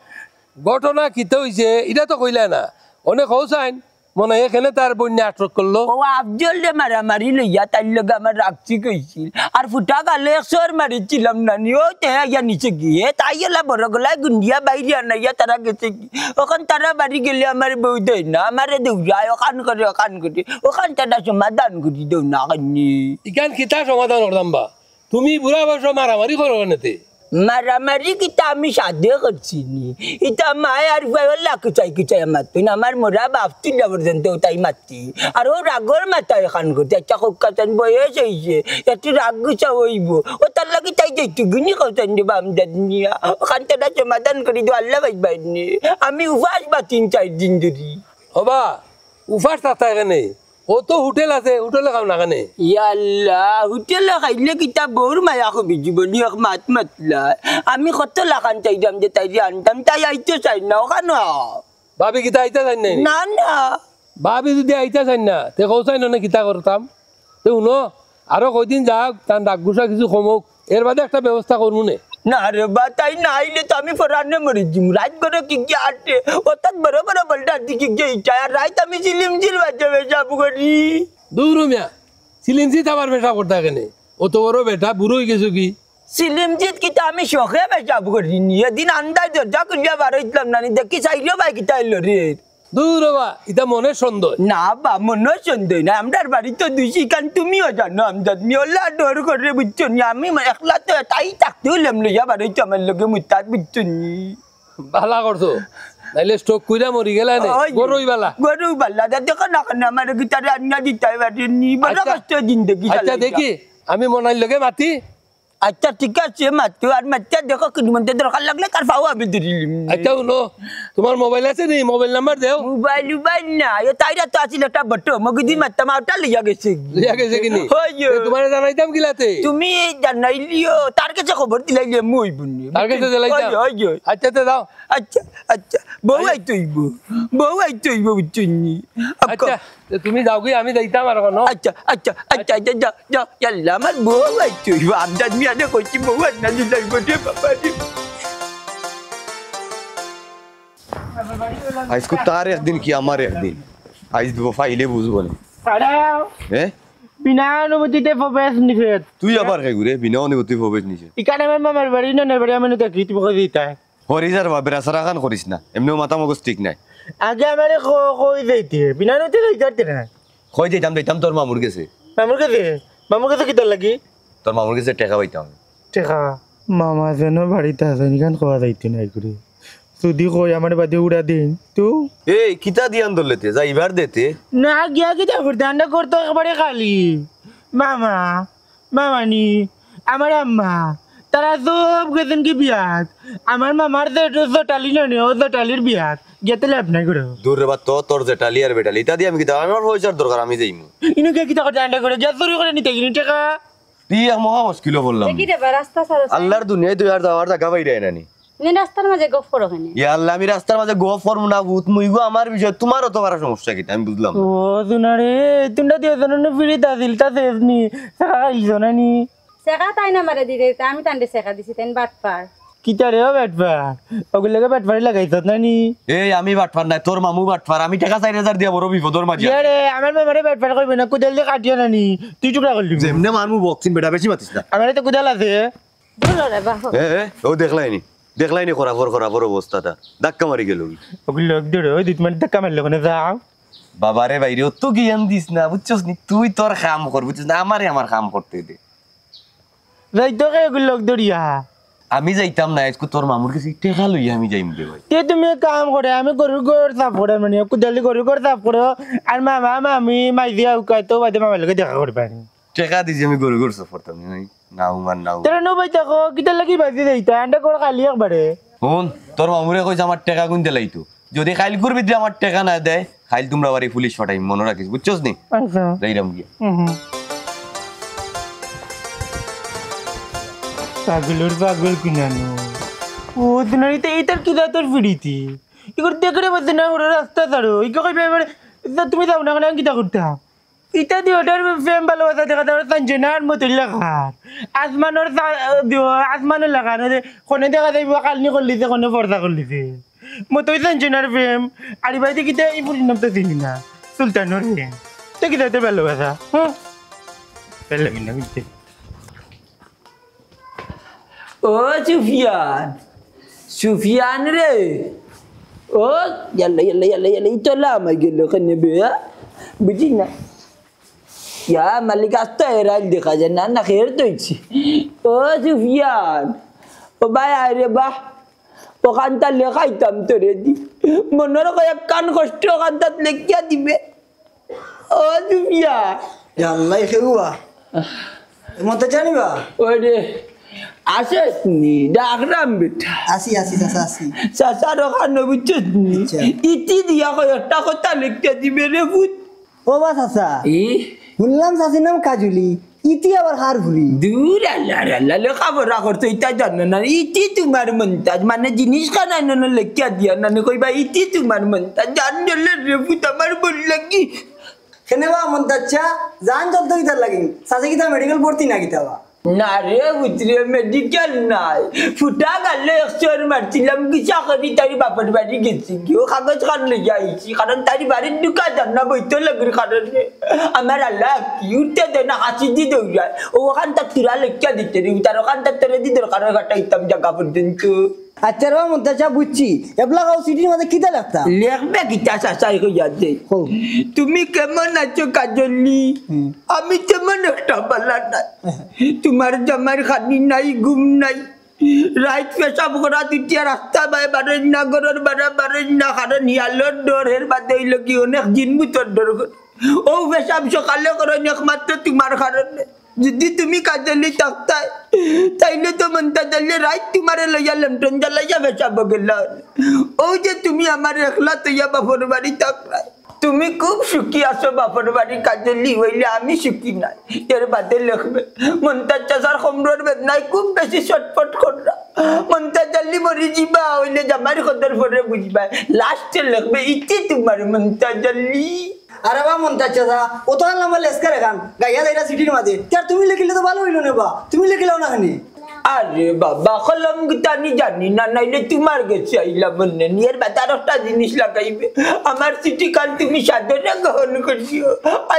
ঘটনা কিতা অইছে, ইটা তো কইলা না। অনে কও চাইন, মনে হয় এখানে তার বইন্যা আটক করলো। ও আফজলরে মারামারি লইয়া তাইর লগে আমার রাগ ঠিক অইছিল। আর ফুটা গালে এক চড় মারিছিলাম নানি, ও তে আইয়া নিচে গিয়া, তাই এলা বড় গলায় গুন্ডিয়া বাইরে আনাইয়া তারা গেছে গি। অখন তারা বাড়ি গেলে আমার বউ দেয় না, আমারে দৌড়ায়, অখান করে, অখান করে। অখান তারা সমাধান করি দেও না, খানি। ইখান কিতা সমাধান করতাম বা? তুমি বুড়া বয়সো মারামারি করো কেনে তে? মারামারি কিতা আমি সাধে করছি নি? ইতা মায় আর ফুয়ায় লাকি চাই কি চাই মাতইন। আমার মরা বাপ তুল্লা পর্যন্ত তাই মাতইন। আর ও রাগর মাথায় অখান করতে। আচ্ছা, কউক্কা চাইন বয়স অইছে, একটু রাগ গুছা অইবো। ও তার লাগি তাই যাইতো গিনি কও চাইন রে বাম দাদ নিয়া। অখান তারা সমাধান করি দেও, আল্লাহ ভাই ভাই নি। আমি উপাস বা তিন চাইর দিন ধরি। ও বা, উপাস থাকতা কেনে? কত হোটেল আছে, হোটেলে খাও না কেনে? ইয়াল্লা, হোটেলে খাইলে কিতা বউর মায়া কমি যিবো নি, এক মাত মাতলা। আমি কত লাখান চাইরাম যে তাইরে আনতাম, তাই আইতো চাইর না, অখানো। ভাবি কিতা আইতা চাইর নাই? না, না। ভাবি যদি আইতা চাইর না, তে কও চাইন অনে কিতা করতাম? তে হুনো, আরো কয়দিন যাউক, তান রাগ গুছা কিছু কমউক, এর বাদে একটা ব্যবস্থা করমু নে। না রে বা, তাই না আইলে তো আমি পরানে মরি যিমু। রাইত করে কিগিয়ে আটে, অর্থাৎ বড় বড় বলটা দি কিগিয়ে ইটা, আর রাইত আমি চিলিম চিল বাজে পেশাব করি। দূর মিয়া, চিলিম চিল আবার পেশাব করতা কেনে? অত বড় বেটা, বুড়া অইগেছো কি? সিলিমজিত কিতা আমি শখে পেশাব করি নি? এদিন আন্দাজ দরজা খুলিয়া বার অইলাম না নি, দেখি চাইরো ভাই কিতা অইলো রে। দূর বা, ইতা মনর সন্দেহ। না বা, মনর সন্দেহ না, আমরার বাড়িত দুইশো, কারণ তুমিও জানো, আমজাদ মিয়া ওলা ডর করে, বুঝছো নি? আমি একলা তো তাই থাকতেও লেম লইয়া বার অইতো আমার লগে মুতাত, বুঝছো নি? বালা করছো, নাইলে স্ট্রোক কইরা মরি গেলা নে। ওই যে, গরুই বালা। গরু বালা, দে-, দেখো না কেনে আমার গিটারে আনিয়া দিতে পারেনি, বড় আচ্ছা। কষ্ট জিন্দেগি আচ্ছা, চালাইয়া। দেখি, আমি মনাইর লগে মাতি। আচ্ছা, ঠিক আছে, মাতো, আর মাতিয়া দেখো, কিন্তু মনতে দরকার লাগলে তার পাও আমি ধরিলিম। আচ্ছা, হুনো, তোমার মোবাইল আছে নি? মোবাইল নাম্বার দেও। মোবাইল, মোবাইল না, এ তাইরা তো আছিল একটা বটো, মগিদি মারতাম, ওটা লইয়া গেছে। লইয়া গেছে কি নি? হয়, এ, তোমারে জানাইতাম কিলাতে? তুমি জানাইলিও, তার কাছে খবর দিলাইলে, মুই বুনি। তার কাছে দিলাইতাম? হয়, হয়, হয়। আচ্ছা, তো দাও। আচ্ছা, আচ্ছা, বউ আইতে অইবো, বউ আইতে অইবো, বুঝছো নি? আচ্ছা, তো তুমি যাও গি, আমি যাইতাম আর কোনো। আচ্ছা, আচ্ছা, আচ্ছা, আচ্ছা, যাও, যাও, ইয়াল্লা, আমার বউ আইতে অইবো, আমজাদ মিয়ারে কইছি, বউ আইনা দিলাই বটে, বাবা রে। আইজকু তার একদিন কি আমার একদিন, আইজ দিব ফাইলে বুঝবো না। আরে, হ্যাঁ? বিনা অনুমতিতে প্রবেশ নিষেধ। তুই আবার কে ঘুরে বিনা অনুমতি প্রবেশ নিষেধ? ইখান আমার মামার বাড়ি, নানার বাড়ি, আমি না দেখি, তুমি কই দিতায়? হরি যার বা, বেড়াছাড়া খান করিস না, এমনেও মাথা মগজ ঠিক নাই। আগে আমারে ক-, কই যাইতে, বিনা অনুমতি যাইতে পারতে না। কই যাইতাম, যাইতাম তোর মামুর গেছে। মামুর গেছে? মামুর গেছে কিতার লাগি? তোর মামুর গেছে টেকা পাইতাম। টেকা? মামা যেন বাড়িত আছে, ইখান কওয়া যাইতো নায় ঘুরে। যদি কই আমারে বাদে উড়া দিন, তো? এই, কিতা দিয়ান ধরলে তে? যাইবার দেতে? না, গিয়া কিতা করতে? আন্ডা করতো একবারে খালি। মামা, মামানি, আমার আম্মা, তারা সব গেছেন কি বিয়াত। আমার মামার যে জটালি নানি, ও জটালির বিয়াত। গিয়া তো লাভ নাই ঘুরে। দূর রে বা, তো তোর জেঠালি আর বেটালি, ইতা দিয়া আমি কিতা? আমার পয়সার দরকার, আমি যাইমু। ইনো গিয়া কিতা করতে আন্ডা করে? গিয়া চুরি করে নিতে গিনি টেকা। তুই এক মহা মুশকিলো পড়লাম। দেখি রে বা, রাস্তা ছাড়ো। আল্লাহর দুনিয়ায় তুই আর যাওয়ার জাগা পাইরায় না নি। তুমি রাস্তার মাঝে গফ করো কেনে? ইয়া আল্লাহ, আমি রাস্তার মাঝে গফ করমু না, ভূত মুইগো, আমার বিষয়, তোমার অত বড় সমস্যা কিতা? আমি বুঝলাম না। ও, দুনারে, তুমরা দুইজনে ফিরিত আছিল, তা শেষ নি, ছেকা খাইছো না নি? ছেকা তাইন আমারে দিতে, তা আমি তানরে ছেকা দিছি, তাইন বাটপার। কিতা রে ও বাটপার? ওগুর লগে বাটপারি লাগাইছত না নি? এই, আমি বাটপার নায়, তোর মামু বাটপার। আমি টেকা চাইর হাজার দিয়া বড় বিপদর মাঝে ইয়া আছি। রে, আমার মামারে বাটপার কইবে না, কুদাল দি কাটিও না নি, তুই টুকরা করলি। যেমনে মারমু বক্সিং বেটা, বেশি মাতিস না। আমারে তো কুদাল আছে। দূর রে বাবা। এ, এ, ও দেখলায়নি, দেখলায়নি খরাফর, খরাফর অবস্থাটা। ধাক্কা মারি গেল। ওগুর লগ ধরো, ওই দুই মিনিট ধাক্কা মারলে ওখানে যাও। বাবারে বাইরে, অত জ্ঞান দিস না, বুঝছস নি? তুই তোর কাম কর, বুঝছস না? আমারে আমার কাম করতে দে। যাইতো কে ওগুর লগ ধরিয়া? আমি যাইতাম না, আইজকু তোর মামুর গেছে টেকা লইয়া আমি যাইমু রে ভাই। তে তুমি এক কাম করে, আমি গরুর ঘর সাফ করে, মানে, কুদালি গরুর ঘর সাফ করো, আর মামা, মামি, মাইজি আউকা, তো বাদে মামার লগে দেখা করবে। টেকা দিছি আমি গরু ঘর সাফ করতাম না, নাও মান নাও। তোরা নবাই থাকো, কিতার লাগি বাজি যাইতা? আন্ডা করে খালি একবারে। হুন, তোর মামুরে কইছে আমার টেকা গুন দিলাইতো। যদি কাইলকুর ভিতরে আমার টেকা না দেয়, কাইল তোমরা বাড়ি পুলিশ পাঠাই, মনে রাখিস, বুঝছস নি? আচ্ছা। যাইরাম গিয়া। হুম, হুম। পাগলর পাগল কুনানো। ও, দুনারিতে ইতার কি জাতর ফিরিতি? ইগর দেখরে বলতে না, ওরা রাস্তা ছাড়ো। ইকে কইবে এবার, "তুমি যাও না, কেন কিতা করতা?" ইতা দি ওটার প্রেম ভালোবাসা দেখা যায়, ওটা জানছে না, আর মতই লাখার। আসমানর চা-, দিও, আসমানর লাখার, ওই যে, কোনে দেখা যাইব, কালনি করলিছে, কোনে পর্দা করলিছে। মতই জানছে না, আর প্রেম। আর ভাই দেখি তো এই ফুলির নাম তো চিনি না। সুলতানর প্রেম। দেখি তো ভালোবাসা, হুম? ভালো লাগে না, বুঝছি। ও সুফিয়ান, সুফিয়ান রে, ও ইয়াল্লা, ইয়াল্লা, ইয়াল্লা, ইয়াল্লা, ই তো লামাই গেল কেনে বে, হ্যাঁ? বুঝি না। ইয়া মালিক, আস্তা এরাইল দেখা যায় না, না খের তৈছি। ও সুফিয়ান, ও ভাই আয় রে বা, ওখানতা লেখাইতাম তোরে দি। মনর কয়েকখান কষ্ট ওখানতাত লেখিয়া দিবে। ও সুফিয়া। ইয়া আল্লাহ, এ খেউয়া। এ মন্তাজ চাচা নি বা? ওরে, আসস নি, ডাকরাম বেটা। আসি, আসি, চাচা, আসি। চাচার ওখানো বুঝছস নি? আচ্ছা। ইতি দিয়া কয় একটা কথা লেখিয়া দিবে রে পুত। ও বা চাচা। ই? হুনলাম চাচির নাম কাজুলি। ইতি আবার কার ফুরি? দূর আল্লাহ রে আল্লাহ, লেখাপড়া করছো, ইতা জানো না। ইতি তোমার মন্তাজ, মানে জিনিস খানা নন লেখিয়া দিয়া, নানি কইবা, "ইতি তোমার মন্তাজ।" জান গেলে রে পুত, আমার বল লাগি। কেনে বা মন্তাজ চাচা, জান চলতো কিতার লাগি? চাচি কিতা মেডিকেল ভর্তি না কিতা বা? না রে পুত্রে, মেডিকেল নাই। ফুটা গালে একশো মারছিলাম, কিসা করি তাইর বাপর বাড়ি গেছি গিয়া, ও কাগজ খান লইয়া আইছি, কারণ তাইর বাড়িত ঢুকা যার না বৈতলগির কারণে। আমার আল্লাহ কি উঠতে দেয় না, হাসি দি দৌড়ায়। ও ওখানটা তুরা লেখিয়া দিতে রে, তার ওখানটা তোরে দি দরকার হয় কাটাইতাম জাগা পর্যন্ত। আচ্ছা রে বা মন্তাজ সাব, বুঝছি। এবলা কও চিঠির মাঝে কিতা লেখতা? লেখবে কিতা চাচায় কইয়া দে। কও। তুমি কেমন আছো কাজলি? হুম। আমি তেমন একটা বালা নাই। তুমার জামাইর খানি নাই, ঘুম নাই। রাইত পেশাব করাত উঠিয়া রাস্তা বায় বারইন না, ঘরর বারা বারইন না, কারণ হিয়ালর ডর, এর বাদে অইলো কি অনেক জিন-ভুতর ডর করে। অউ পেশাব সকালে করইন একমাত্র তুমার কারণে। যুদি তুমি কাজলি থাকতায়, তাইলে তো মন্তাজ আলী রাইত তুমারে লইয়া লেমটন জ্বালাইয়া পেশাব গেলা। অউ যে তুমি আমার একলা তইয়া বাপর বাড়ি থাকরায়, তুমি খুব সুখী আছো বাপর বাড়ি কাজলি, অইলে আমি সুখী নায়। এর বাদে লেখবে, মন্তাজ চাচার কমরর বেদনায় খুব বেশি ছটফট কররা। মন্তাজ আলী মরি যিবা, অইলে জামাইর কদর পরে বুঝবায়। লাস্টে লেখবে, ইতি তুমার মন্তাজ আলী। আরে বা মন্তাজ চাচা, অতখান লম্বা লেখছইন কেনে, গাইয়া যাইরা চিঠির মাঝে। তে আর তুমি লেখিলে তো ভালা অইলো নে বা, তুমি লেখিলাও না কেনে? আরে বাবা, কলম কিতা নি জানি না, নাইলে তুমার গেছে আইলাম অনে নি। এর বাদে আর একটা জিনিস লাগাইবে, আমার চিঠিখান তুমি সাদরে গ্রহণ করিও।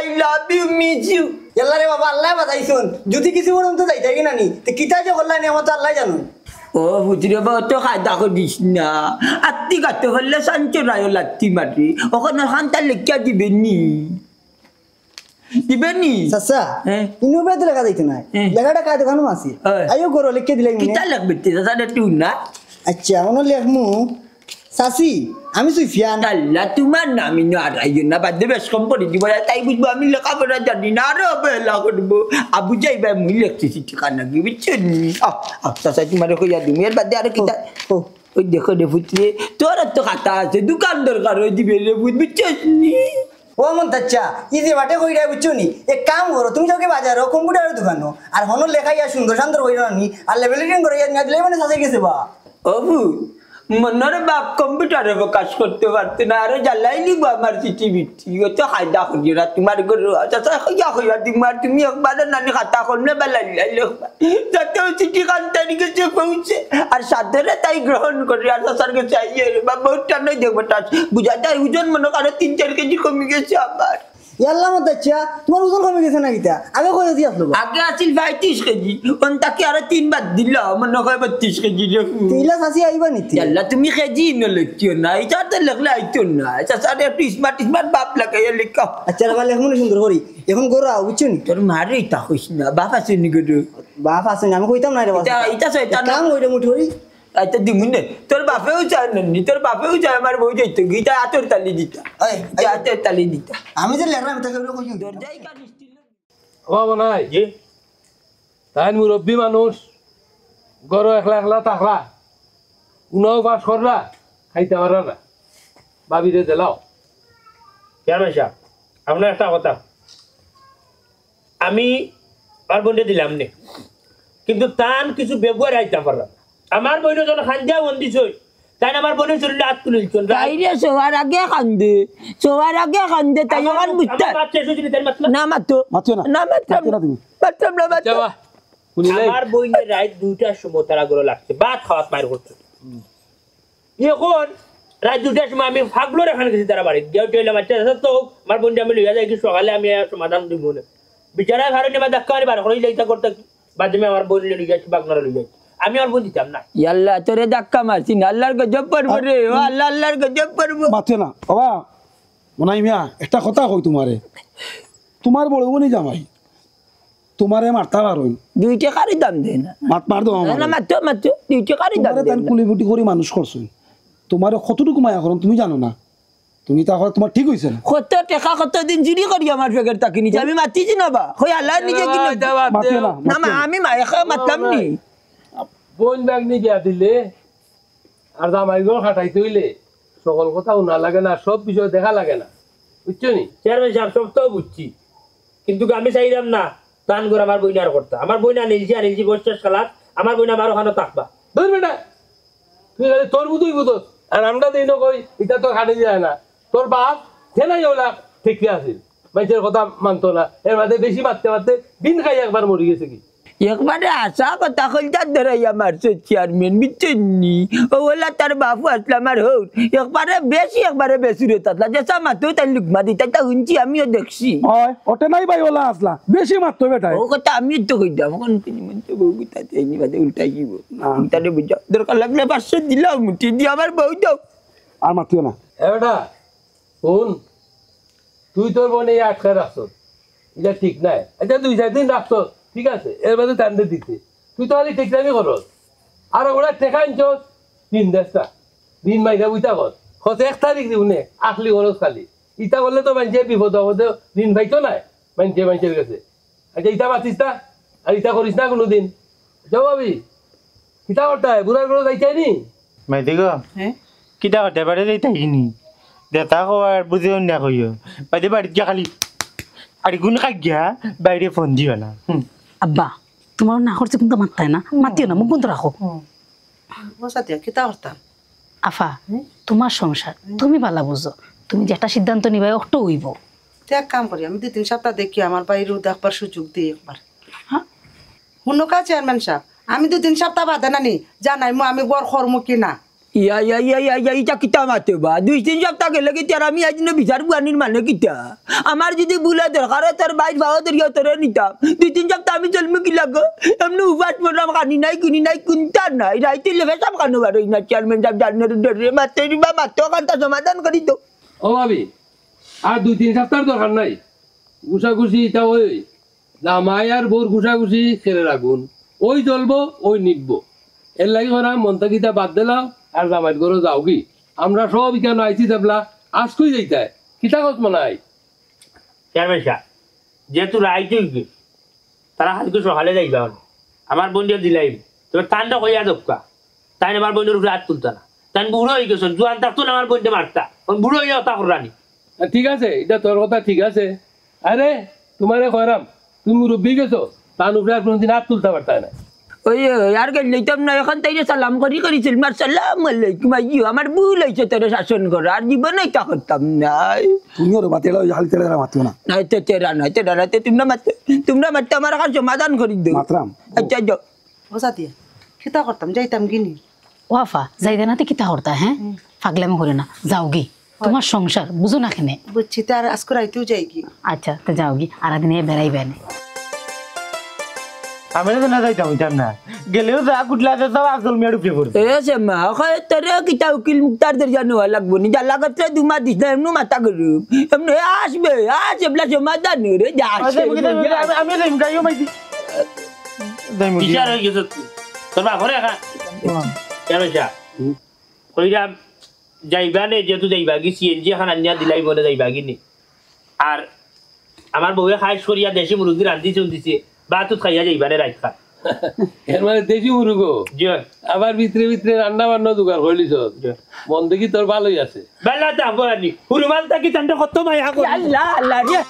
I love you, miss you। ইয়াল্লা রে বাবা, আল্লায় বাচাইছইন। যুদি কিছু পর্যন্ত যাইতায় কিনা নি, তে কিতা যে করলায় নি, আমার তো আল্লায় জানইন। ও পুত্রে বা, অত কায়দা করিস না। আত্তি গাতো ফেললে সাঞ্চরায়ও লাত্তি মারি। অখন অখানটা লেখিয়া দিবে নি? দিবে নি? চাচা, হ্যাঁ। ইনো বেদ লেখা যাইতো না। হ্যাঁ। লেখাটা কায়দা খানো আছে। হ্যাঁ। আইও করো, লেখিয়া দিলাই মনে। কিতা লেখবে তে? চাচা, একটু না। আচ্ছা, অনো লেখমু, চাচি, আমি সুফিয়ান। আল্লাহ, তুমার নাম ইনো আর আইও না, বাদে বেশ কম পড়ি দিব, তাই বুঝবো আমি লেখাপড়া জানি না, আরো অবহেলা করবো। আবু যাইবা মুই লেখছি চিঠিখান নাকি, বুঝছো নি? আহ, আহ, চাচা, তুমারে কইয়া দিমু, এর বাদে আরো কিতা? ও, ও। ওই দেখো রে পুত্রে, তোর তো খাতা আছে, দোকান দরকার অই দিবে রে পুত, বুঝছস নি? ও মন্তাজ চাচা, ই যে বাটে কইরা বুঝছো নি, এক কাম করো, তুমি যাও গি বাজারো, কম্পিউটারর দোকানো, আর হনো লেখাইয়া সুন্দর সান্দর কইরা নি, আর লেবেলিং করাইয়া নিয়া দিলে মানে চাচায় গেছে বা। অবু, মনর ভাব কম্পিউটারে প্রকাশ করতে পারতে না, আরো জ্বালাইলিবো আমার চিঠি বিঠি, অত কায়দা করিও না, তুমার ঘরো, চাচা, কইয়া কইয়া দিমু, আর তুমি একবারে নানি খাতা কলমে বালাইলাই লেখবা। যাতে অউ চিঠিখান তাইর গেছে পৌঁছে, আর সাদরে তাই গ্রহণ করে, আর চাচার গেছে আইয়ে রে বা, বহুত টান অই দেখবো টান। বুঝা যায়, ওজন মনো করো তিন চার কেজি কমি গেছে আমার। ইয়াল্লা মন্তাজ চাচা, তুমার ওজন কমি গেছে না কিতা? আগে কত কেজি আছলো বা? আগে আছিল পঁয়ত্রিশ কেজি, অন থাকি আরো তিন বাদ দিলা, মনো কয় বত্রিশ কেজি রে। তে ইলা চাচি আইবা নি তে? ইয়াল্লা, তুমি কেজি ইনো লেখিও না, ইতা তো লেখলে আইতো না। চাচারে একটু smart smart ভাব লাগাইয়া লেখো। আচ্ছা রে বা, লেখমু নে সুন্দর করি। অখন ঘরো আও, বুঝছো নি? তোর মারে ইতা কইস না, বাপ আছে নি ঘরো? বাপ আছে নি, আমি কইতাম না রে বা। ইতা, ইতা শয়তান। কাম কইরে মুঠো করি। আচ্ছা, দিমু নে। তোর বাপেও চায় না নি, তোর বাপেও চায় আমার বউ যাইতো গি, ইতা আতর তালি দিতা। এই, ইতা এই। আতর তালি দিতা। আমি যে লেখলাম, ইতা কেউ কইছি। দরজায় কান স্টিল। ও বাবা নাই। জি। তাইন মুরব্বি মানুষ, ঘরো একলা একলা থাকরা, উনাও পাস কররা, খাইতা পাররা না। ভাবিরে দিলাও। চেয়ারম্যান সাব, আপনার একটা কথা। আমি আমার বইনরে দিলাম নে, কিন্তু তান কিছু ব্যবহার আইতা পারলাম না। আমার বইন যখন কান্দিয়া বন্দি ছই, তাইন আমার বইনর শরীরে আত তুলিলছইন। তাইরে সবার আগে কান্দে, সবার আগে কান্দে, তাই আমার অখন বুঝতা। আমার মাত শেষ অইছে নি, তাইন মাতলা? না মাতো। মাতিও না। না মাতলাম। মাতিও না তুমি। মাতলাম না, মাতলাম। যাওয়া। শুনিলাই? আমার বইনে রাইত দুইটার সময় তারা ঘরো লাগছে, ভাত খাওয়াত মাইর করছে। অখন রাইত দুইটার সময় আমি পাগলর এখান গেছি তারা বাড়িত। গিয়া উঠি কইলাম, "আচ্ছা, আচ্ছা, তো আমার বইনরে আমি লইয়া যাই কি সকালে আমি আর সমাধান দিমু নে।" বিচারায় কারণে আমার ধাক্কা মারি বার করি লাইতা করতে কি? বাদে আমি আমার বইনরে লইয়া যাচ্ছি, বাগনারে লইয়া যাচ্ছি। আমি আমার বইন দিতাম না। ইয়াল্লা, তোরে ধাক্কা মারছি না, আল্লার গজব পড়বো রে, ও আল্লা, আল্লার গজব পড়বো। মাতিও না, বাবা, মনাই মিয়া, একটা কথা কই তুমারে। তুমার বড় বইনই জামাই, তুমারে মারতা পারইন। দুই টেকারই দাম দেয় না। মাত মার দেও না, আমারে। মাতো, মাতো, দুই টেকারই দাম তুমারে দেয় তান না। কুলিবুটি করি মানুষ করছইন। তুমারে কতটুকু মায়া করইন তুমি জানো না। তুমি তা করো, তুমার ঠিক অইছে না। কত টেকা কত দিন চুরি করি আমার পকেট থাকি নিছে, আমি মাতিছি না বা। কই আল্লাহ নিজে কিনে। মাতিও না, না, মা, মাতিও না। আমি মায়া খাওয়া মাতলাম নি। বইন ভাগনি বিয়া দিলে আর জামাই ঘর খাটাইতে অইলে সকল কথা হুনা লাগে না, সব বিষয় দেখা লাগে না, বুঝছো নি? চেয়ারম্যান সাব, সব তো বুঝছি, কিন্তু আমি চাইলাম না তান ঘর আমার বইনে আর করতা। আমার বইন আনিলছি, আনিলছি বৈশাখ কালাত, আমার বইন আমার ওখানো থাকবা। ধুর বেটা, তুই খালি তোর মতোই বুঝোস, আর আমরা দেই না কই, ইতা তো খাটে যায় না। তোর বাপ, সে নাই ওলা, ঠিক আছে, মাইনষের কথা মানতো না, এর বাদে বেশি মাততে মাততে দিন খাই একবার মরি গেছে কি। একবারে হাছা কথা কইলতা, ধরাইয়া মারছে চেয়ারম্যান, বুঝছইন নি? ও ওলা তার বাপু আসলা আমার হউর, একবারে বেশি, একবারে বেসুরত আসলা, যেছা মাতো তাইন লুকমা দিতা, ইতা হুনছি, আমিও দেখছি। অয়, অটে নাই ভাই, ওলা আসলা, বেশি মাততো বেটায়। ও কথা আমিও তো কইতাম, অখন কি মনে তো বউ তাতে এনে বাদে উল্টাই দিব। না। উল্টারে বুঝা, দরকার লাগলে পাঁচশো দিলাও মুঠি দি, আমার বউ দাও। আর মাতিও না। এ বেটা, হুন, তুই তোর বউরে আটকায় রাখছস, ইটা ঠিক নায়। আচ্ছা, দুই চাইর দিন রাখছস, ঠিক আছে, এর বাদে তানরে দিতে। তুই তো খালি টিকরামি করস। আর ওরা টেকা আনছস, ঋণ দেস না। ঋণ মাইরা বইতা কর। কস এক তারিখ দিবনে, আখলি খরচ খালি। ইতা করলে তো মাইনষে বিপদ আপদে ঋণ পাইতো নায়, মাইনষে মাইনষের গেছে। আচ্ছা, ইতা মাতিস না, আর ইতা করিস না কুনুদিন। যাও ভাবি, কিতা করতায়? বুড়ার ঘরো যাইতায় নি? মাইতি গো, হ্যাঁ? কিতা করতায়? বাড়ি যাইতায় নি? যেতা কওয়ার বুঝিও না কইও। বাদে বাড়িত গিয়া খালি আড়িগুন খাই গিয়া বাইরে ফোন দিও না। হুম। আব্বা, তুমার না করছে কুনতা মাততায় না, মাতিও না, মুখ বন্ধ রাখো। ও সাথে কিতা করতাম? আফা, হুম? তুমার সংসার, হুম। তুমি ভালা বুঝো। তুমি যেটা সিদ্ধান্ত নিবায়, অটা অইবো। তে এক কাম করি, আমি দুই তিন সপ্তাহ দেখি, আমার বাইরেও দেখবার সুযোগ দেই একবার। হ্যাঁ? হুনো কা চেয়ারম্যান সাব, আমি দুই তিন সপ্তাহ বাদে নানি জানাইমু আমি ঘর করমু কি না। ইয়া, ইয়া, ইয়া, ইয়া, ইয়া, ইটা কিতা মাতে বা? দুই তিন সপ্তাহ গেলে কিতা আর আমি আইজ বিচার বুয়ানির মানে কিতা? আমার যদি ভুল অয় দরকার অয় তোর বাইর পাও ধরিয়া তোরে নিতাম। দুই তিন সপ্তাহ আমি চলমু কিলা গো? এমনে উপাস মরলাম, খানি নাই, কুনি নাই, কুনতা নাই। রাইতে লেবে সব খানো বারই না, চেয়ারম্যান সাব জানলে ডরে মাতে রে বা মাতে, অখানতা সমাধান করি তো। ও ভাবি, আর দুই তিন সপ্তাহর দরকার নাই। গুছাগুছি ইতা ওই জামাই আর বউর গুছাগুছি খেলে রাখুন, ওই জ্বলবো, ওই নিববো। এর লাগি করা মন থাকি ইতা বাদ দিলাও, আর জামাইর ঘরো যাওগি। আমরা সব ইখানো আইছি দেবলা, আজকুই যাইতায়। কিতা কস মনাই? চেয়ারম্যান সাব, যেহেতু রাইত অই গেছে, তারা কালকে সকালে যাইবা অনে। আমার বইনরে দিলাইমু। তবে তানরে কইয়া দেউক্কা। তাইন আমার বইনর উপরে আত তুলতা না। তাইন বুড়া অই গেছইন, জুয়ান থাকতে না আমার বইনরে মারতা। অখন বুড়া অইয়া অতা কররা নি। আ, ঠিক আছে, ইটা তোর কথা ঠিক আছে। আরে, তুমারে কইরাম, তুমি মুরব্বি গেছো, তান উপরে আর কুনুদিন আত তুলতা পারতায় না। ওই, ওই, আর গেল লইতাম না, অখন তাইরে সালাম করি করি চলমু, আসসালামু আলাইকুম, আইও, আমার ভুল অইছে তোরে শাসন করা, আর জীবনে ইতা করতাম না। তুমিও রে বা, তেরা ওই হাল তেরা মাতিও না। না, তে তেরা না, তেরা না, তে তুমরা মাত-, তুমরা মাততে আমার অখন সমাধান করি দেও। মাতরাম। আচ্ছা, যাও। ও সাথী, কিতা করতাম, যাইতাম গিনি। ও আফা, যাইতায় না তে কিতা করতায়, হ্যাঁ? হুম। পাগলামি করিও না, যাওগি। তুমার সংসার, বুঝো না কেনে? বুঝছি, তে আর আজকে রাইতেও যাইগি। আচ্ছা, তে যাওগি, আর একদিন এ বেড়াইবায় নে। আমরা তো না যাইতাম, অইতাম না। গেলেও যা কুটলা আছে, সব আফজল মিয়ার উপরে পড়বে। এ সে মা, অখন তোরে কিতা উকিল মুক্তার দরজা নেওয়া লাগবো নি? যা লাগত রে দুমা দিস না, এমনু মাথা গরম। এমনু এ আসবে, আস, এবলা সমাধান রে, যা আসবে। আমি, আমি যাইমু, যাইমু, যাইমু, আমি যাইমু, যাইমু, মাইজি। যাইমু, বিচার যাইমু। অই গেছে তুই। তোর বাপরে একা। হ্যাঁ। কেন যা? হুম। কইরাম, যাইবা নে, যেহেতু যাইবা গি, সিএনজি এখান আনিয়া দিলাই বলে যাইবা গি নি। আর আমার বউয়ে খাস করিয়া দেশি মুরগি রান্ধি চুন দিছে, ভাত উত খাইয়া যাইবা নে রাইত খান। এর মানে দেশি মুরগো? জি। আবার ভিতরে ভিতরে রান্না বান্না জোগাড় করলিছ। জি। মন দেখি তোর ভালোই আছে। বেলা তা বয়ানি, হুরুমাল থাকি তান্ডে কত মায়া করি। আল্লাহ, আল্লাহ রে।